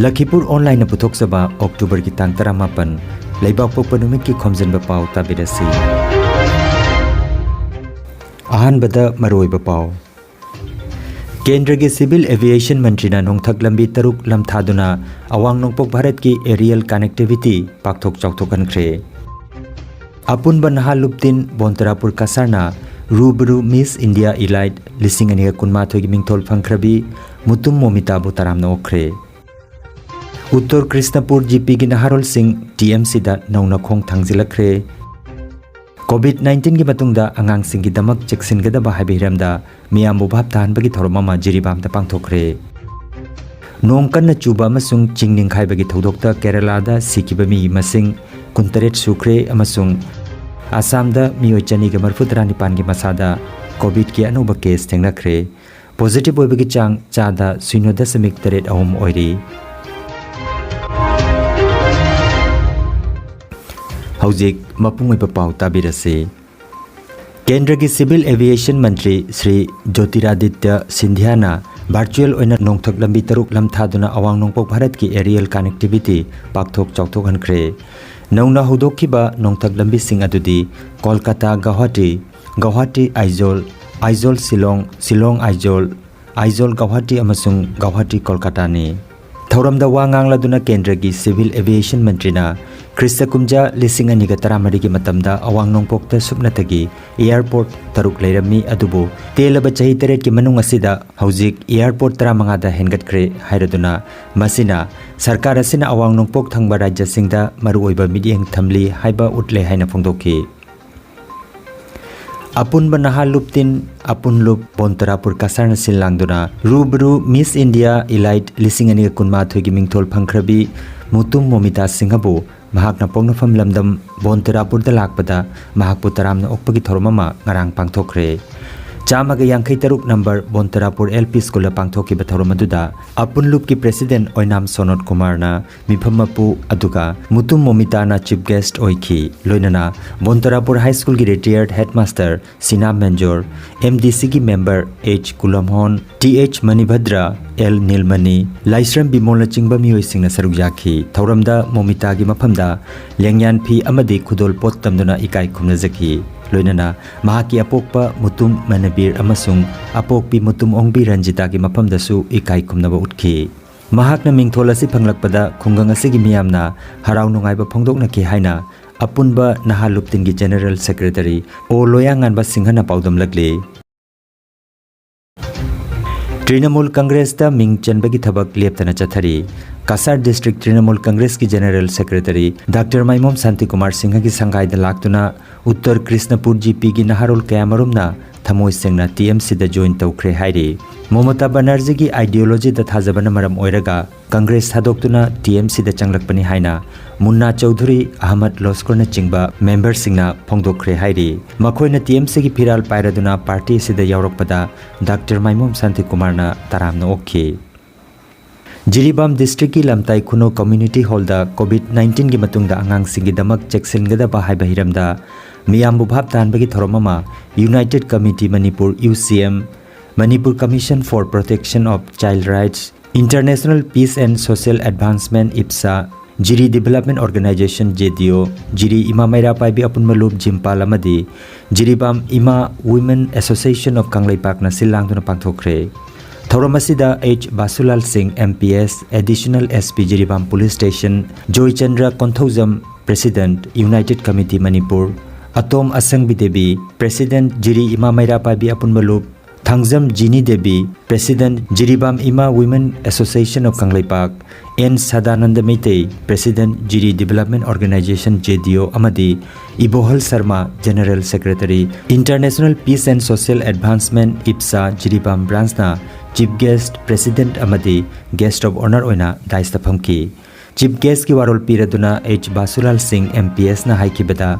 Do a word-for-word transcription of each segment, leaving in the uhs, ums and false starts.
ꯂꯈꯤꯄꯨꯔ ꯑꯣꯟꯂꯥꯏꯟꯅ ꯄꯨꯊꯣꯛꯆꯕ ꯑꯣꯛꯇꯣꯕꯔꯒꯤ ꯇꯥꯡ ꯇꯔꯥꯃꯥꯄꯟ, ꯂꯩꯕꯥꯛꯄꯣꯛꯄ ꯅꯨꯃꯤꯠꯀꯤ ꯈꯣꯝꯖꯤꯟꯕ ꯄꯥꯎ ꯇꯥꯕꯤꯔꯁꯤ꯫ ꯑꯍꯥꯟꯕꯗ ꯃꯔꯨꯑꯣꯏꯕ ꯄꯥꯎ꯫ ꯀꯦꯟꯗ꯭ꯔꯒꯤ ꯁꯤꯚꯤꯜ ꯑꯦꯚꯤꯌꯦꯁꯟ ꯃꯟꯇ꯭ꯔꯤꯅ ꯅꯣꯡꯊꯛ ꯂꯝꯕꯤ ꯇꯔꯨꯛ ꯂꯝꯊꯥꯗꯨꯅ ꯑꯋꯥꯡ ꯅꯣꯡꯄꯣꯛ ꯚꯥꯔꯠꯀꯤ aerial connectivity ꯄꯥꯛꯊꯣꯛ ꯆꯥꯎꯊꯣꯛꯍꯟꯈ꯭ꯔꯦ꯫ ꯑꯄꯨꯟꯕ ꯅꯍꯥ ꯂꯨꯞꯇꯤꯟ ꯕꯣꯟꯇꯔꯥꯄꯨꯔ ꯀꯁꯥꯔꯅ ꯔꯨꯕꯔꯨ ꯃꯤꯁ ꯏꯟꯗꯤꯌꯥ ꯏꯂꯥꯏꯠ ꯂꯤꯁꯤꯡ ꯑꯅꯤꯒ ꯀꯨꯟꯃꯥꯊꯣꯏꯒꯤ ꯃꯤꯡꯊꯣꯜ ꯐꯪꯈ꯭ꯔꯕꯤ ꯃꯨꯇꯨꯝ ꯃꯣꯃꯤꯇꯥꯕꯨ ꯇꯔꯥꯝꯅ ꯑꯣꯛꯈ꯭ꯔꯦ꯫ ꯎꯠꯇꯔ ꯀ꯭ꯔꯤꯁꯅꯄꯨꯔ ꯖꯤꯄꯤꯒꯤ ꯅꯍꯥꯔꯣꯜꯁꯤꯡ ꯇꯤꯑꯦꯝꯁꯤꯗ ꯅꯧꯅ ꯈꯣꯡ ꯊꯥꯡꯖꯤꯜꯂꯛꯈ꯭ꯔꯦ꯫ ꯀꯣꯚꯤꯗ ꯅꯥꯏꯟꯇꯤꯟꯒꯤ ꯃꯇꯨꯡꯗ ꯑꯉꯥꯡꯁꯤꯡꯒꯤꯗꯃꯛ ꯆꯦꯛꯁꯤꯟꯒꯗꯕ ꯍꯥꯏꯕ ꯍꯤꯔꯝꯗ ꯃꯤꯌꯥꯝꯕꯨ ꯚꯥꯞ ꯇꯥꯍꯟꯕꯒꯤ ꯊꯧꯔꯝ ꯑꯃ ꯖꯤꯔꯤꯕꯥꯝꯗ ꯄꯥꯡꯊꯣꯛꯈ꯭ꯔꯦ꯫ ꯅꯣꯡ ꯀꯟꯅ ꯆꯨꯕ ꯑꯃꯁꯨꯡ ꯆꯤꯡ ꯅꯤꯡꯈꯥꯏꯕꯒꯤ ꯊꯧꯗꯣꯛꯇ ꯀꯦꯔꯂꯥꯗ ꯁꯤꯈꯤꯕ ꯃꯤꯒꯤ ꯃꯁꯤꯡ ꯀꯨꯟꯇꯔꯦꯠ ꯁꯨꯈ꯭ꯔꯦ ꯑꯃꯁꯨꯡ ꯑꯁꯥꯝꯗ ꯃꯤꯑꯣꯏ ꯆꯅꯤꯒ ꯃꯔꯤꯐꯨ ꯇꯔꯥꯅꯤꯄꯥꯟꯒꯤ ꯃꯁꯥꯗ ꯀꯣꯚꯤꯗꯀꯤ ꯑꯅꯧꯕ ꯀꯦꯁ ꯊꯦꯡꯅꯈ꯭ꯔꯦ꯫ ꯄꯣꯖꯤꯇꯤꯚ ꯑꯣꯏꯕꯒꯤ ꯆꯥꯡ ꯆꯥꯗ ꯁꯤꯅꯣ ꯗꯁꯃꯤꯛ ꯇꯔꯦꯠ ꯑꯍꯨꯝ ꯑꯣꯏꯔꯤ꯫ ꯍꯧꯖꯤꯛ ꯃꯄꯨꯡ ꯑꯣꯏꯕ ꯄꯥꯎ ꯇꯥꯕꯤꯔꯁꯤ꯫ ꯀꯦꯟꯗ꯭ꯔꯒꯤ ꯁꯤꯚꯤꯜ ꯑꯦꯚꯤꯌꯦꯁꯟ ꯃꯟꯇ꯭ꯔꯤ ꯁ꯭ꯔꯤ ꯖꯣꯇꯤꯔꯥꯗꯤꯇ꯭ꯌ ꯁꯤꯟꯙꯤꯌꯥꯅ ꯚꯔꯆꯨꯑꯦꯜ ꯑꯣꯏꯅ ꯅꯣꯡꯊꯛ ꯂꯝꯕꯤ ꯇꯔꯨꯛ ꯂꯝꯊꯥꯗꯨꯅ ꯑꯋꯥꯡ ꯅꯣꯡꯄꯣꯛ ꯚꯥꯔꯠꯀꯤ aerial connectivity ꯄꯥꯛꯊꯣꯛ ꯆꯥꯎꯊꯣꯛꯍꯟꯈ꯭ꯔꯦ꯫ ꯅꯧꯅ ꯍꯧꯗꯣꯛꯈꯤꯕ ꯅꯣꯡꯊꯛ ꯂꯝꯕꯤꯁꯤꯡ ꯑꯗꯨꯗꯤ ꯀꯣꯜꯀꯇꯥ ꯒꯧꯍꯥꯇꯤ, ꯒꯧꯍꯥꯇꯤ ꯑꯥꯏꯖꯣꯜ, ꯑꯥꯏꯖꯣꯜ ꯁꯤꯂꯣꯡ, ꯁꯤꯂꯣꯡ ꯑꯥꯏꯖꯣꯜ, ꯑꯥꯏꯖꯣꯜ ꯒꯧꯍꯥꯇꯤ ꯑꯃꯁꯨꯡ ꯒꯧꯍꯥꯇꯤ ꯀꯣꯜꯀꯇꯥꯅꯤ꯫ ꯊꯧꯔꯝꯗ ꯋꯥ ꯉꯥꯡꯂꯗꯨꯅ ꯀꯦꯟꯗ꯭ꯔꯒꯤ ꯁꯤꯚꯤꯜ ꯑꯦꯚꯤꯌꯦꯁꯟ ꯃꯟꯇ꯭ꯔꯤꯅ ꯈ꯭ꯔꯤꯁꯇ ꯀꯨꯝꯖꯥ ꯂꯤꯁꯤꯡ ꯑꯅꯤꯒ ꯇꯔꯥꯃꯔꯤꯒꯤ ꯃꯇꯝꯗ ꯑꯋꯥꯡ ꯅꯣꯡꯄꯣꯛꯇ ꯁꯨꯞꯅꯇꯒꯤ airport ꯇꯔꯨꯛ ꯂꯩꯔꯝꯃꯤ, ꯑꯗꯨꯕꯨ ꯇꯦꯜꯂꯕ ꯆꯍꯤ ꯇꯔꯦꯠꯀꯤ ꯃꯅꯨꯡ ꯑꯁꯤꯗ ꯍꯧꯖꯤꯛ airport ꯇꯔꯥꯃꯉꯥꯗ ꯍꯦꯟꯒꯠꯈ꯭ꯔꯦ ꯍꯥꯏꯔꯗꯨꯅ, ꯃꯁꯤꯅ ꯁꯔꯀꯥꯔ ꯑꯁꯤꯅ ꯑꯋꯥꯡ ꯅꯣꯡꯄꯣꯛ ꯊꯪꯕ ꯔꯥꯖ꯭ꯌꯁꯤꯡꯗ ꯃꯔꯨꯑꯣꯏꯕ ꯃꯤꯠꯌꯦꯡ ꯊꯝꯂꯤ ꯍꯥꯏꯕ ꯎꯠꯂꯦ ꯍꯥꯏꯅ ꯐꯣꯡꯗꯣꯛꯈꯤ꯫ ꯑꯄꯨꯟꯕ ꯅꯍꯥ ꯂꯨꯞꯇꯤꯟ ꯑꯄꯨꯟ ꯂꯨꯞ ꯕꯣꯟꯇꯔꯥꯄꯨꯔ ꯀꯁꯥꯔꯅ ꯁꯤꯜ ꯂꯥꯡꯗꯨꯅ ꯔꯨꯕꯔꯨ ꯃꯤꯁ ꯏꯟꯗꯤꯌꯥ ꯏꯂꯥꯏꯠ ꯂꯤꯁꯤꯡ ꯑꯅꯤꯒ ꯀꯨꯟꯃꯥꯊꯣꯏꯒꯤ ꯃꯤꯡꯊꯣꯜ ꯐꯪꯈ꯭ꯔꯕꯤ ꯃꯨꯇꯨꯝ ꯃꯣꯃꯤꯇꯥ ꯁꯤꯡꯍꯕꯨ ꯃꯍꯥꯛꯅ ꯄꯣꯛꯅꯐꯝ ꯂꯝꯗꯝ ꯕꯣꯟꯇꯔꯥꯄꯨꯔꯗ ꯂꯥꯛꯄꯗ ꯃꯍꯥꯛꯄꯨ ꯇꯔꯥꯝꯅ ꯑꯣꯛꯄꯒꯤ ꯊꯧꯔꯝ ꯑꯃ ꯉꯔꯥꯡ ꯄꯥꯡꯊꯣꯛꯈ꯭ꯔꯦ꯫ ꯆꯥꯝꯃꯒ ꯌꯥꯡꯈꯩ ꯇꯔꯨꯛ ꯅꯝꯕꯔ ꯕꯣꯟꯇꯔꯥꯄꯨꯔ L P School ꯗ ꯄꯥꯡꯊꯣꯛꯈꯤꯕ ꯊꯧꯔꯝ ꯑꯗꯨꯗ ꯑꯄꯨꯟꯂꯨꯞꯀꯤ President ꯑꯣꯏꯅꯥꯝ ꯁꯣꯅꯣꯠ ꯀꯨꯃꯥꯔꯅ ꯃꯤꯐꯝ ꯃꯄꯨ, ꯑꯗꯨꯒ ꯃꯨꯇꯨꯝ ꯃꯣꯃꯤꯇꯥꯅ Chief Guest ꯑꯣꯏꯈꯤ꯫ ꯂꯣꯏꯅꯅ ꯕꯣꯟꯇꯔꯥꯄꯨꯔ High School ꯒꯤ retired headmaster ꯁꯤꯅꯥꯝ ꯃꯦꯟꯖꯣꯔ, M D C ꯒꯤ member H ꯀꯨꯂꯝꯍꯣꯟ, T H ꯃꯅꯤꯚꯗ꯭ꯔ, L ꯅꯤꯜꯃꯅꯤ, ꯂꯥꯏꯁ꯭ꯔꯝ ꯕꯤꯃꯣꯜꯅꯆꯤꯡꯕ ꯃꯤꯑꯣꯏꯁꯤꯡꯅ ꯁꯔꯨꯛ ꯌꯥꯈꯤ꯫ ꯊꯧꯔꯝꯗ ꯃꯣꯃꯤꯇꯥꯒꯤ ꯃꯐꯝꯗ ꯂꯦꯡꯌꯥꯟ ꯐꯤ ꯑꯃꯗꯤ ꯈꯨꯗꯣꯜ ꯄꯣꯠ ꯇꯝꯗꯨꯅ ꯏꯀꯥꯏ ꯈꯨꯝꯅꯖꯈꯤ꯫ ꯂꯣꯏꯅꯅ ꯃꯍꯥꯛꯀꯤ ꯑꯄꯣꯛꯄ ꯃꯨꯇꯨꯝ ꯃꯅꯕꯤꯔ ꯑꯃꯁꯨꯡ ꯑꯄꯣꯛꯄꯤ ꯃꯨꯇꯨꯝ ꯑꯣꯡꯕꯤ ꯔꯟꯖꯤꯇꯥꯒꯤ ꯃꯐꯝꯗꯁꯨ ꯏꯀꯥꯏ ꯈꯨꯝꯅꯕ ꯎꯠꯈꯤ꯫ ꯃꯍꯥꯛꯅ ꯃꯤꯡꯊꯣꯜ ꯑꯁꯤ ꯐꯪꯂꯛꯄꯗ ꯈꯨꯡꯒꯪ ꯑꯁꯤꯒꯤ ꯃꯤꯌꯥꯝꯅ ꯍꯔꯥꯎ ꯅꯨꯡꯉꯥꯏꯕ ꯐꯣꯡꯗꯣꯛꯅꯈꯤ ꯍꯥꯏꯅ ꯑꯄꯨꯟꯕ ꯅꯍꯥ ꯂꯨꯞꯇꯤꯟꯒꯤ General Secretary ꯑꯣ ꯂꯣꯌꯥꯉꯥꯟꯕ ꯁꯤꯡꯍꯅ ꯄꯥꯎꯗꯝꯂꯛꯂꯤ꯫ ꯇ꯭ꯔꯤꯅꯃꯨꯜ ꯀꯪꯒ꯭ꯔꯦꯁꯇ ꯃꯤꯡ ꯆꯟꯕꯒꯤ ꯊꯕꯛ ꯂꯦꯞꯇꯅ ꯆꯠꯊꯔꯤ꯫ Cachar District ꯇ꯭ꯔꯤꯅꯃꯨꯜ ꯀꯪꯒ꯭ꯔꯦꯁꯀꯤ General Secretary Doctor ꯃꯥꯏꯃꯣꯝ Shantikumar ꯁꯤꯡꯍꯒꯤ ꯁꯪꯒꯥꯏꯗ ꯂꯥꯛꯇꯨꯅ ꯎꯠꯇꯔ ꯀ꯭ꯔꯤꯁꯅꯄꯨꯔ G P ꯒꯤ ꯅꯍꯥꯔꯣꯜ ꯀꯌꯥꯃꯔꯨꯝꯅ ꯊꯃꯣꯏ ꯁꯦꯡꯅ T M C ꯗ join ꯇꯧꯈ꯭ꯔꯦ ꯍꯥꯏꯔꯤ꯫ ꯃꯃꯇꯥ ꯕꯅꯔꯖꯤꯒꯤ ideology ꯗ ꯊꯥꯖꯕꯅ ꯃꯔꯝ ꯑꯣꯏꯔꯒ ꯀꯪꯒ꯭ꯔꯦꯁ ꯊꯥꯗꯣꯛꯇꯨꯅ T M C ꯗ ꯆꯪꯂꯛꯄꯅꯤ ꯍꯥꯏꯅ ꯃꯨꯟꯅꯥ ꯆꯧꯙꯨꯔꯤ, ꯑꯍꯃꯗ ꯂꯣꯁꯀꯣꯔꯅꯆꯤꯡꯕ member ꯁꯤꯡꯅ ꯐꯣꯡꯗꯣꯛꯈ꯭ꯔꯦ ꯍꯥꯏꯔꯤ꯫ ꯃꯈꯣꯏꯅ T M C ꯒꯤ ꯐꯤꯔꯥꯜ ꯄꯥꯏꯔꯗꯨꯅ party ꯑꯁꯤꯗ ꯌꯥꯎꯔꯛꯄꯗ Doctor ꯃꯥꯏꯃꯣꯝ ꯁꯥꯟꯇꯤꯀꯨꯃꯥꯔꯅ ꯇꯔꯥꯝꯅ ꯑꯣꯛꯈꯤ꯫ ꯖꯤꯔꯤꯕꯥꯝ District ꯀꯤ ꯂꯝꯇꯥꯏ ꯈꯨꯅꯧ Community Hall ꯗ COVID nineteen ꯒꯤ ꯃꯇꯨꯡꯗ ꯑꯉꯥꯡꯁꯤꯡꯒꯤꯗꯃꯛ ꯆꯦꯛꯁꯤꯟꯒꯗꯕ ꯍꯥꯏꯕ ꯍꯤꯔꯝꯗ ꯃꯤꯌꯥꯝꯕꯨ ꯚꯥꯞ ꯇꯥꯍꯟꯕꯒꯤ ꯊꯧꯔꯝ ꯑꯃ United Committee Manipur, U C M, Manipur Commission for Protection of Child Rights, International Peace and Social Advancement, IPSA, Jiri Development Organization, J D O, ꯖꯤꯔꯤ ꯏꯃꯥ ꯃꯩꯔꯥ ꯄꯥꯏꯕꯤ ꯑꯄꯨꯟꯕ ꯂꯨꯞ ꯖꯤꯝꯄꯥꯜ ꯑꯃꯗꯤ ꯖꯤꯔꯤꯕꯥꯝ ꯏꯃꯥ Women Association of ꯀꯪꯂꯩꯄꯥꯛꯅ ꯁꯤꯜ ꯂꯥꯡꯗꯨꯅ ꯄꯥꯡꯊꯣꯛꯈ꯭ꯔꯦ꯫ ꯊꯧꯔꯝ ꯑꯁꯤꯗ H ꯕꯥꯁꯨꯂꯥꯜ ꯁꯤꯡ, M P S, Additional S P Jiribam Police Station, Joychandra Konthoujam, President, United Committee Manipur, ꯑꯇꯣꯝ ꯑꯁꯪꯕꯤ Devi, President, ꯖꯤꯔꯤ ꯏꯃꯥ ꯃꯩꯔꯥ ꯄꯥꯏꯕꯤ ꯑꯄꯨꯟꯕ ꯂꯨꯞ, ꯊꯥꯡꯖꯝ ꯖꯤꯅꯤ ꯗꯦꯕꯤ, President, ꯖꯤꯔꯤꯕꯥꯝ ꯏꯃꯥ Women Association of Kangleipak, N Sadananda Meitei, President, Jiri Development Organization, J D O, ꯑꯃꯗꯤ ꯏꯕꯣꯍꯜ Sharma, General Secretary, International Peace and Social Advancement, IPSA, Jiribam Branch ꯅ Chief Guest, President ꯑꯃꯗꯤ Guest of Honour ꯑꯣꯏꯅ dais ꯇ ꯐꯝꯈꯤ꯫ Chief Guest ꯀꯤ ꯋꯥꯔꯣꯜ ꯄꯤꯔꯗꯨꯅ H ꯕꯥꯁꯨꯂꯥꯜ ꯁꯤꯡ, M P S ꯅ ꯍꯥꯏꯈꯤꯕꯗ,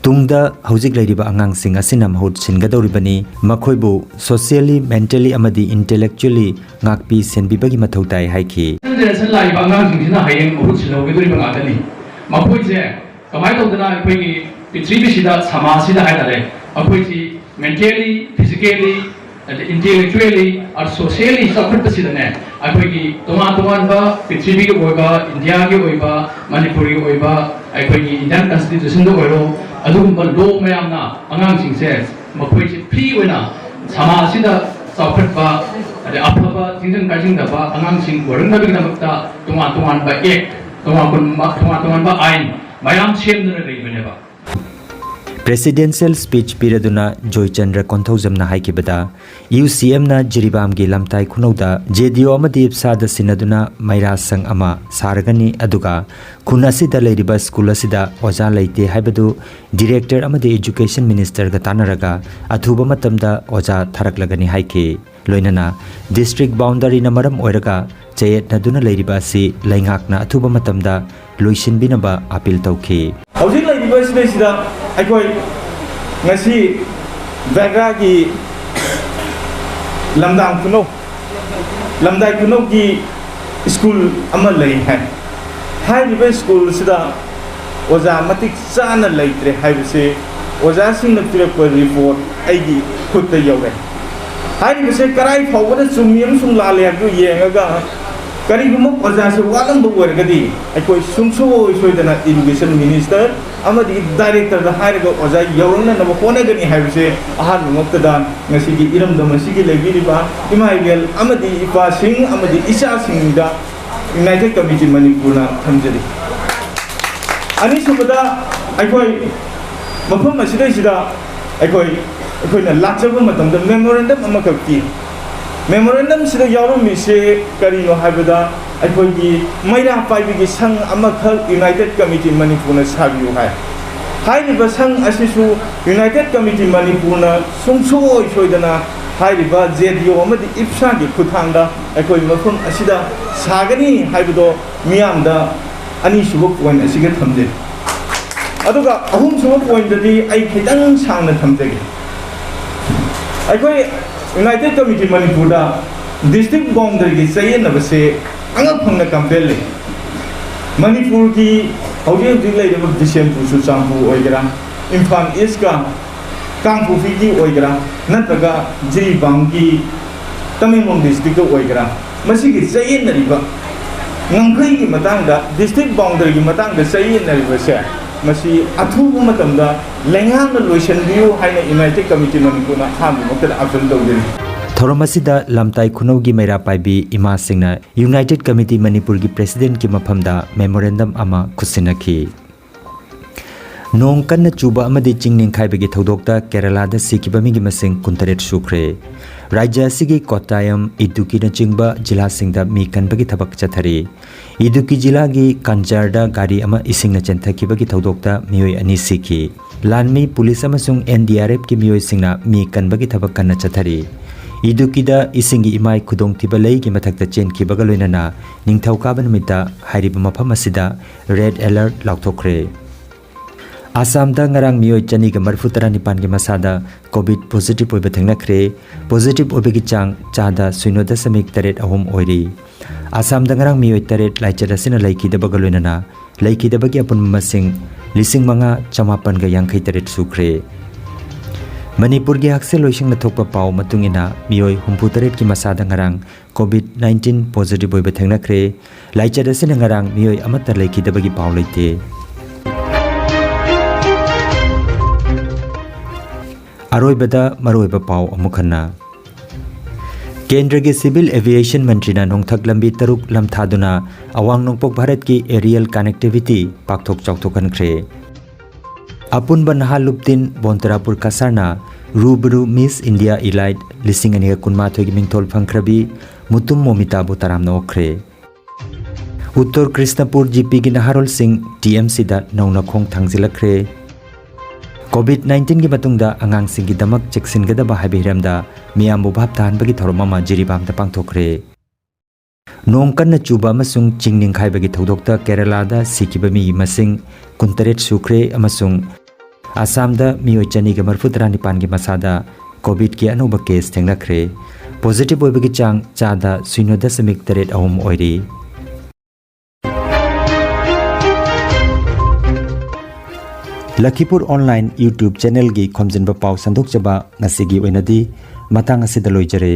ꯇꯨꯡꯗ ꯍꯧꯖꯤꯛ ꯂꯩꯔꯤꯕ ꯑꯉꯥꯡꯁꯤꯡ ꯑꯁꯤꯅ ꯃꯍꯨꯠ ꯁꯤꯟꯒꯗꯧꯔꯤꯕꯅꯤ꯫ ꯃꯈꯣꯏꯕꯨ socially, mentally ꯑꯃꯗꯤ intellectually ꯉꯥꯛꯄꯤ ꯁꯦꯟꯕꯤꯕꯒꯤ ꯃꯊꯧ ꯇꯥꯏ ꯍꯥꯏꯈꯤ꯫ Generation ꯂꯥꯛꯏꯕ ꯑꯉꯥꯡꯁꯤꯡꯁꯤꯅ ꯍꯌꯦꯡ ꯃꯍꯨꯠ ꯁꯤꯜꯍꯧꯒꯗꯧꯔꯤꯕ ꯉꯥꯛꯇꯅꯤ꯫ ꯃꯈꯣꯏꯁꯦ ꯀꯃꯥꯏꯅ ꯇꯧꯗꯅ ꯑꯩꯈꯣꯏꯒꯤ ꯄ꯭ꯔꯤꯊꯤꯕꯤꯁꯤꯗ, ꯁꯃꯥꯖꯁꯤꯗ ꯍꯥꯏꯇꯥꯔꯦ, ꯑꯩꯈꯣꯏꯁꯤ mentally, physically, ꯑꯗ intellectually, ꯑ, socially ꯆꯥꯎꯈꯠꯄꯁꯤꯗꯅꯦ, ꯑꯩꯈꯣꯏꯒꯤ ꯇꯣꯉꯥꯟ ꯇꯣꯉꯥꯟꯕ ꯄ꯭ꯔꯤꯊꯤꯕꯤꯒꯤ ꯑꯣꯏꯕ, ꯏꯟꯗꯤꯌꯥꯒꯤ ꯑꯣꯏꯕ, ꯃꯅꯤꯄꯨꯔꯒꯤ ꯑꯣꯏꯕ, ꯑꯩꯈꯣꯏꯒꯤ Indian Constitutionꯗ ꯑꯣꯏꯔꯣ, ꯑꯗꯨꯒꯨꯝꯕ law ꯃꯌꯥꯝꯅ ꯑꯉꯥꯡꯁꯤꯡꯁꯦ ꯃꯈꯣꯏꯁꯦ free ꯑꯣꯏꯅ ꯁꯃꯥꯖ ꯑꯁꯤꯗ ꯆꯥꯎꯈꯠꯄ, ꯑꯗꯩ ꯑꯐꯕ ꯆꯤꯡꯖꯪ ꯀꯥꯏꯖꯪꯗꯕ ꯑꯉꯥꯡꯁꯤꯡ ꯑꯣꯏꯔꯛꯅꯕꯒꯤꯗꯃꯛꯇ ꯇꯣꯉꯥꯟ ꯇꯣꯉꯥꯟꯕ act, ꯇꯣꯉꯥꯟ ꯇꯣꯉꯥꯟꯕ, ꯇꯣꯉꯥꯟ ꯇꯣꯉꯥꯟꯕ ꯑꯥꯏꯟ ꯃꯌꯥꯝ ꯁꯦꯝꯗꯨꯅ ꯂꯩꯕꯅꯦꯕ꯫ Presidential speech ꯄꯤꯔꯗꯨꯅ ꯖꯣꯏꯆꯟꯗ꯭ꯔ ꯀꯣꯟꯊꯧꯖꯝꯅ ꯍꯥꯏꯈꯤꯕꯗ, UCMꯅ ꯖꯤꯔꯤꯕꯥꯝꯒꯤ ꯂꯝꯇꯥꯏ ꯈꯨꯅꯧꯗ JDO ꯑꯃꯗꯤ ꯏꯞꯁꯥꯗ ꯁꯤꯟꯅꯗꯨꯅ ꯃꯩꯔꯥ ꯁꯪ ꯑꯃ ꯁꯥꯔꯒꯅꯤ, ꯑꯗꯨꯒ ꯈꯨꯟ ꯑꯁꯤꯗ ꯂꯩꯔꯤꯕ ꯁ꯭ꯀꯨꯜ ꯑꯁꯤꯗ ꯑꯣꯖꯥ ꯂꯩꯇꯦ ꯍꯥꯏꯕꯗꯨ director ꯑꯃꯗꯤ education ministerꯒ ꯇꯥꯟꯅꯔꯒ ꯑꯊꯨꯕ ꯃꯇꯝꯗ ꯑꯣꯖꯥ ꯊꯥꯔꯛꯂꯒꯅꯤ ꯍꯥꯏꯈꯤ꯫ ꯂꯣꯏꯅꯅ district boundaryꯅ ꯃꯔꯝ ꯑꯣꯏꯔꯒ ꯆꯌꯦꯠꯅꯗꯨꯅ ꯂꯩꯔꯤꯕ ꯑꯁꯤ ꯂꯩꯉꯥꯛꯅ ꯑꯊꯨꯕ ꯃꯇꯝꯗ ꯂꯣꯏꯁꯤꯟꯕꯤꯅꯕ appeal ꯇꯧꯈꯤ꯫ ꯍꯧꯖꯤꯛ ꯂꯩꯔꯤꯕ ꯁꯤꯗꯩꯁꯤꯗ ꯑꯩꯈꯣꯏ ꯉꯁꯤ ꯕꯦꯒ꯭ꯔꯥꯒꯤ ꯂꯝꯗꯥꯡ ꯈꯨꯅꯧ, ꯂꯝꯗꯥꯏ ꯈꯨꯅꯧꯒꯤ ꯁ꯭ꯀꯨꯜ ꯑꯃ ꯂꯩ ꯍꯥꯏ꯫ ꯍꯥꯏꯔꯤꯕ ꯁ꯭ꯀꯨꯜꯁꯤꯗ ꯑꯣꯖꯥ ꯃꯇꯤꯛ ꯆꯥꯅ ꯂꯩꯇ꯭ꯔꯦ ꯍꯥꯏꯕꯁꯦ ꯑꯣꯖꯥꯁꯤꯡꯅ ꯄꯤꯔꯛꯄ report ꯑꯩꯒꯤ ꯈꯨꯠꯇ ꯌꯧꯔꯦ꯫ ꯍꯥꯏꯔꯤꯕꯁꯦ ꯀꯔꯥꯏ ꯐꯥꯎꯕꯗ ꯆꯨꯝꯃꯤ ꯑꯃꯁꯨꯡ ꯂꯥꯜꯂꯦ ꯍꯥꯏꯕꯗꯨ ꯌꯦꯡꯉꯒ, ꯀꯔꯤꯒꯨꯝꯕ ꯑꯣꯖꯥꯁꯦ ꯋꯥꯠꯂꯝꯕ ꯑꯣꯏꯔꯒꯗꯤ, ꯑꯩꯈꯣꯏ ꯁꯨꯡꯁꯣꯏ ꯁꯣꯏꯗꯅ education minister ꯑꯃꯗꯤ directorꯗ ꯍꯥꯏꯔꯒ ꯑꯣꯖꯥ ꯌꯧꯔꯛꯅꯅꯕ ꯍꯣꯠꯅꯒꯅꯤ ꯍꯥꯏꯕꯁꯦ ꯑꯍꯥꯟꯕꯃꯛꯇꯗ ꯉꯁꯤꯒꯤ ꯏꯔꯝꯗꯝ ꯑꯁꯤꯒꯤ ꯂꯩꯕꯤꯔꯤꯕ ꯏꯃꯥ ꯏꯕꯦꯜ ꯑꯃꯗꯤ ꯏꯄꯥꯁꯤꯡ ꯑꯃꯗꯤ ꯏꯆꯥꯁꯤꯡꯗ United Committee ꯃꯅꯤꯄꯨꯔꯅ ꯊꯝꯖꯔꯤ꯫ ꯑꯅꯤꯁꯨꯕꯗ, ꯑꯩꯈꯣꯏ ꯃꯐꯝ ꯑꯁꯤꯗꯩꯁꯤꯗ ꯑꯩꯈꯣꯏ, ꯑꯩꯈꯣꯏꯅ ꯂꯥꯛꯆꯕ ꯃꯇꯝꯗ memorandum ꯑꯃꯈꯛ ꯄꯤ꯫ Memorandumꯁꯤꯗ ꯌꯥꯎꯔꯝꯃꯤꯁꯦ ꯀꯔꯤꯅꯣ ꯍꯥꯏꯕꯗ, ꯑꯩꯈꯣꯏꯒꯤ ꯃꯩꯔꯥ ꯄꯥꯏꯕꯤꯒꯤ ꯁꯪ ꯑꯃꯈꯛ United Committee ꯃꯅꯤꯄꯨꯔꯅ ꯁꯥꯕꯤꯌꯨ ꯍꯥꯏ꯫ ꯍꯥꯏꯔꯤꯕ ꯁꯪ ꯑꯁꯤꯁꯨ United Committee ꯃꯅꯤꯄꯨꯔꯅ ꯁꯨꯡꯁꯣꯏ ꯁꯣꯏꯗꯅ ꯍꯥꯏꯔꯤꯕ JDO ꯑꯃꯗꯤ ꯏꯞꯁꯥꯒꯤ ꯈꯨꯠꯊꯥꯡꯗ ꯑꯩꯈꯣꯏ ꯃꯐꯝ ꯑꯁꯤꯗ ꯁꯥꯒꯅꯤ ꯍꯥꯏꯕꯗꯣ ꯃꯤꯌꯥꯝꯗ ꯑꯅꯤꯁꯨꯕ point ꯑꯁꯤꯒ ꯊꯝꯖꯩ꯫ ꯑꯗꯨꯒ ꯑꯍꯨꯝꯁꯨꯕ ꯄꯣꯏꯟꯗꯗꯤ ꯑꯩ ꯈꯤꯇꯪ ꯁꯥꯡꯅ ꯊꯝꯖꯒꯦ꯫ ꯑꯩꯈꯣꯏ ꯌꯨꯅꯥꯏꯇꯦꯠ ꯀꯃꯤꯇꯤ ꯃꯅꯤꯄꯨꯔꯗ ꯗꯤꯁꯇ꯭ꯔꯤꯛ ꯕꯥꯎꯟꯗꯔꯤꯒꯤ ꯆꯌꯦꯠꯅꯕꯁꯦ ꯑꯉꯛ ꯐꯪꯅ ꯀꯝꯄ꯭ꯂꯦꯟ ꯂꯩ꯫ ꯃꯅꯤꯄꯨꯔꯒꯤ ꯍꯧꯖꯤꯛ ꯍꯧꯖꯤꯛ ꯂꯩꯔꯤꯕ ꯕꯤꯁꯦꯝꯄꯨꯔ, ꯆꯨꯔꯆꯥꯟꯄꯨꯔ ꯑꯣꯏꯒꯦꯔꯥ, ꯏꯝꯐꯥꯜ ꯏꯁꯀ ꯀꯥꯡꯄꯣꯛꯄꯤꯒꯤ ꯑꯣꯏꯒꯦꯔꯥ, ꯅꯠꯇ꯭ꯔꯒ ꯖꯤꯔꯤꯕꯥꯝꯒꯤ ꯇꯃꯦꯡꯂꯣꯡ ꯗꯤꯁꯇ꯭ꯔꯤꯛꯇ ꯑꯣꯏꯒꯦꯔꯥ, ꯃꯁꯤꯒꯤ ꯆꯌꯦꯠꯅꯔꯤꯕ ꯉꯝꯈꯩꯒꯤ ꯃꯇꯥꯡꯗ, ꯗꯤꯁꯇ꯭ꯔꯤꯛ ꯕꯥꯎꯟꯗꯔꯤꯒꯤ ꯃꯇꯥꯡꯗ ꯆꯌꯦꯠꯅꯔꯤꯕꯁꯦ, ꯃꯁꯤ ꯑꯊꯨꯕ ꯃꯇꯝꯗ ꯂꯩꯉꯥꯛꯅ ꯂꯣꯏꯁꯤꯟꯕꯤꯌꯨ ꯍꯥꯏꯅ ꯌꯨꯅꯥꯏꯇꯦꯠ ꯀꯃꯤꯇꯤ ꯃꯅꯤꯄꯨꯔꯅ ꯑꯍꯥꯟꯕꯃꯛꯇꯗ ꯑꯥꯄꯤꯜ ꯇꯧꯖꯔꯤ꯫ ꯊꯧꯔꯝ ꯑꯁꯤꯗ ꯂꯝꯇꯥꯏ ꯈꯨꯅꯧꯒꯤ ꯃꯩꯔꯥ ꯄꯥꯏꯕꯤ ꯏꯃꯥꯁꯤꯡꯅ ꯌꯨꯅꯥꯏꯇꯦꯠ ꯀꯃꯤꯇꯤ ꯃꯅꯤꯄꯨꯔꯒꯤ ꯄ꯭ꯔꯦꯁꯤꯗꯦꯟꯠꯀꯤ ꯃꯐꯝꯗ ꯃꯦꯃꯣꯔꯦꯟꯗꯝ ꯑꯃ ꯈꯨꯠꯁꯤꯟꯅꯈꯤ꯫ ꯅꯣꯡ ꯀꯟꯅ ꯆꯨꯕ ꯑꯃꯗꯤ ꯆꯤꯡ ꯅꯤꯡꯈꯥꯏꯕꯒꯤ ꯊꯧꯗꯣꯛꯇ ꯀꯦꯔꯂꯥꯗ ꯁꯤꯈꯤꯕ ꯃꯤꯒꯤ ꯃꯁꯤꯡ ꯀꯨꯟꯇꯔꯦꯠ ꯁꯨꯈ꯭ꯔꯦ꯫ ꯔꯥꯖ꯭ꯌ ꯑꯁꯤꯒꯤ ꯀꯣꯠꯇꯥꯌꯝ, ꯏꯗꯨꯀꯤꯅꯆꯤꯡꯕ ꯖꯤꯂꯥꯁꯤꯡꯗ ꯃꯤ ꯀꯟꯕꯒꯤ ꯊꯕꯛ ꯆꯠꯊꯔꯤ꯫ ꯏꯗꯨꯀꯤ ꯖꯤꯂꯥꯒꯤ ꯀꯟꯖꯥꯔꯗ ꯒꯥꯔꯤ ꯑꯃ ꯏꯁꯤꯡꯅ ꯆꯦꯟꯊꯈꯤꯕꯒꯤ ꯊꯧꯗꯣꯛꯇ ꯃꯤꯑꯣꯏ ꯑꯅꯤ ꯁꯤꯈꯤ꯫ ꯂꯥꯟꯃꯤ, ꯄꯨꯂꯤꯁ ꯑꯃꯁꯨꯡ ꯑꯦꯟ ꯗꯤ ꯑꯥꯔ ꯑꯦꯐꯀꯤ ꯃꯤꯑꯣꯏꯁꯤꯡꯅ ꯃꯤ ꯀꯟꯕꯒꯤ ꯊꯕꯛ ꯀꯟꯅ ꯆꯠꯊꯔꯤ꯫ ꯏꯗꯨꯀꯤꯗ ꯏꯁꯤꯡꯒꯤ ꯏꯃꯥꯏ ꯈꯨꯗꯣꯡꯊꯤꯕ ꯂꯩꯒꯤ ꯃꯊꯛꯇ ꯆꯦꯟꯈꯤꯕꯒ ꯂꯣꯏꯅꯅ ꯅꯤꯡꯊꯧꯀꯥꯕ ꯅꯨꯃꯤꯠꯇ ꯍꯥꯏꯔꯤꯕ ꯃꯐꯝ ꯑꯁꯤꯗ ꯔꯦꯗ ꯑꯦꯂꯔꯠ ꯂꯥꯎꯊꯣꯛꯈ꯭ꯔꯦ꯫ ꯑꯁꯥꯝꯗ ꯉꯔꯥꯡ ꯃꯤꯑꯣꯏ ꯆꯅꯤꯒ ꯃꯔꯤꯐꯨ ꯇꯔꯥꯅꯤꯄꯥꯟꯒꯤ ꯃꯁꯥꯗ ꯀꯣꯚꯤꯗ ꯄꯣꯖꯤꯇꯤꯚ ꯑꯣꯏꯕ ꯊꯦꯡꯅꯈ꯭ꯔꯦ꯫ ꯄꯣꯖꯤꯇꯤꯚ ꯑꯣꯏꯕꯒꯤ ꯆꯥꯡ ꯆꯥꯗ ꯁꯤꯅꯣ ꯗꯁꯃꯤꯛ ꯇꯔꯦꯠ ꯑꯍꯨꯝ ꯑꯣꯏꯔꯤ꯫ ꯑꯁꯥꯝꯗ ꯉꯔꯥꯡ ꯃꯤꯑꯣꯏ ꯇꯔꯦꯠ ꯂꯥꯏꯆꯠ ꯑꯁꯤꯅ ꯂꯩꯈꯤꯗꯕꯒ ꯂꯣꯏꯅꯅ ꯂꯩꯈꯤꯗꯕꯒꯤ ꯑꯄꯨꯟꯕ ꯃꯁꯤꯡ ꯂꯤꯁꯤꯡ ꯃꯉꯥ ꯆꯃꯥꯄꯟꯒ ꯌꯥꯡꯈꯩ ꯇꯔꯦꯠ ꯁꯨꯈ꯭ꯔꯦ꯫ ꯃꯅꯤꯄꯨꯔꯒꯤ ꯍꯛꯁꯦꯜ ꯂꯣꯏꯁꯪꯅ ꯊꯣꯛꯄ ꯄꯥꯎ ꯃꯇꯨꯡ ꯏꯟꯅ ꯃꯤꯑꯣꯏ ꯍꯨꯝꯐꯨ ꯇꯔꯦꯠꯀꯤ ꯃꯁꯥꯗ ꯉꯔꯥꯡ ꯀꯣꯚꯤꯗ ꯅꯥꯏꯟꯇꯤꯟ ꯄꯣꯖꯤꯇꯤꯚ ꯑꯣꯏꯕ ꯊꯦꯡꯅꯈ꯭ꯔꯦ꯫ ꯂꯥꯏꯆꯠ ꯑꯁꯤꯅ ꯉꯔꯥꯡ ꯃꯤꯑꯣꯏ ꯑꯃꯠꯇ ꯂꯩꯈꯤꯗꯕꯒꯤ ꯄꯥꯎ ꯂꯩꯇꯦ꯫ ꯑꯔꯣꯏꯕꯗ ꯃꯔꯨꯑꯣꯏꯕ ꯄꯥꯎ ꯑꯃꯨꯛ ꯍꯟꯅ꯫ ꯀꯦꯟꯗ꯭ꯔꯒꯤ ꯁꯤꯚꯤꯜ ꯑꯦꯚꯤꯌꯦꯁꯟ ꯃꯟꯇ꯭ꯔꯤꯅ ꯅꯣꯡꯊꯛ ꯂꯝꯕꯤ ꯇꯔꯨꯛ ꯂꯝꯊꯥꯗꯨꯅ ꯑꯋꯥꯡ ꯅꯣꯡꯄꯣꯛ ꯚꯥꯔꯠꯀꯤ ꯑꯦꯔꯤꯌꯦꯜ ꯀꯅꯦꯛꯇꯤꯚꯤꯇꯤ ꯄꯥꯛꯊꯣꯛ ꯆꯥꯎꯊꯣꯛꯍꯟꯈ꯭ꯔꯦ꯫ ꯑꯄꯨꯟꯕ ꯅꯍꯥ ꯂꯨꯞꯇꯤꯟ ꯕꯣꯟꯇꯔꯥꯄꯨꯔ ꯀꯁꯥꯔꯅ ꯔꯨꯕꯔꯨ ꯃꯤꯁ ꯏꯟꯗꯤꯌꯥ ꯏꯂꯥꯏꯠ ꯂꯤꯁꯤꯡ ꯑꯅꯤꯒ ꯀꯨꯟꯃꯥꯊꯣꯏꯒꯤ ꯃꯤꯡꯊꯣꯜ ꯐꯪꯈ꯭ꯔꯕꯤ ꯃꯨꯇꯨꯝ ꯃꯣꯃꯤꯇꯥꯕꯨ ꯇꯔꯥꯝꯅ ꯑꯣꯛꯈ꯭ꯔꯦ꯫ ꯎꯠꯇꯔ ꯀ꯭ꯔꯤꯁꯅꯄꯨꯔ ꯖꯤ ꯄꯤꯒꯤ ꯅꯍꯥꯔꯣꯜꯁꯤꯡ ꯇꯤ ꯑꯦꯝ ꯁꯤꯗ ꯅꯧꯅ ꯈꯣꯡ ꯊꯥꯡꯖꯤꯜꯂꯛꯈ꯭ꯔꯦ꯫ ꯀꯣꯚꯤꯗ ꯅꯥꯏꯟꯇꯤꯟꯒꯤ ꯃꯇꯨꯡꯗ ꯑꯉꯥꯡꯁꯤꯡꯒꯤꯗꯃꯛ ꯆꯦꯛꯁꯤꯟꯒꯗꯕ ꯍꯥꯏꯕ ꯍꯤꯔꯝꯗ ꯃꯤꯌꯥꯝꯕꯨ ꯚꯥꯞ ꯇꯥꯍꯟꯕꯒꯤ ꯊꯧꯔꯝ ꯑꯃ ꯖꯤꯔꯤꯕꯥꯝꯗ ꯄꯥꯡꯊꯣꯛꯈ꯭ꯔꯦ꯫ ꯅꯣꯡ ꯀꯟꯅ ꯆꯨꯕ ꯑꯃꯁꯨꯡ ꯆꯤꯡ ꯅꯤꯡꯈꯥꯏꯕꯒꯤ ꯊꯧꯗꯣꯛꯇ ꯀꯦꯔꯂꯥꯗ ꯁꯤꯈꯤꯕ ꯃꯤꯒꯤ ꯃꯁꯤꯡ ꯀꯨꯟꯇꯔꯦꯠ ꯁꯨꯈ꯭ꯔꯦ ꯑꯃꯁꯨꯡ ꯑꯁꯥꯝꯗ ꯃꯤꯑꯣꯏ ꯆꯅꯤꯒ ꯃꯔꯤꯐꯨ ꯇꯔꯥꯅꯤꯄꯥꯟꯒꯤ ꯃꯁꯥꯗ ꯀꯣꯚꯤꯗꯀꯤ ꯑꯅꯧꯕ ꯀꯦꯁ ꯊꯦꯡꯅꯈ꯭ꯔꯦ꯫ ꯄꯣꯖꯤꯇꯤꯚ ꯑꯣꯏꯕꯒꯤ ꯆꯥꯡ ꯆꯥꯗ ꯁꯤꯅꯣ ꯗꯁꯃꯤꯛ ꯇꯔꯦꯠ ꯑꯍꯨꯝ ꯑꯣꯏꯔꯤ꯫ ꯂꯈꯤꯄꯨꯔ ꯑꯣꯟꯂꯥꯏꯟ YouTube ꯆꯦꯅꯦꯜꯒꯤ ꯈꯣꯝꯖꯤꯟꯕ ꯄꯥꯎ ꯁꯟꯗꯣꯛꯆꯕ ꯉꯁꯤꯒꯤ ꯑꯣꯏꯅꯗꯤ ꯃꯇꯥꯡ ꯑꯁꯤꯗ ꯂꯣꯏꯖꯔꯦ꯫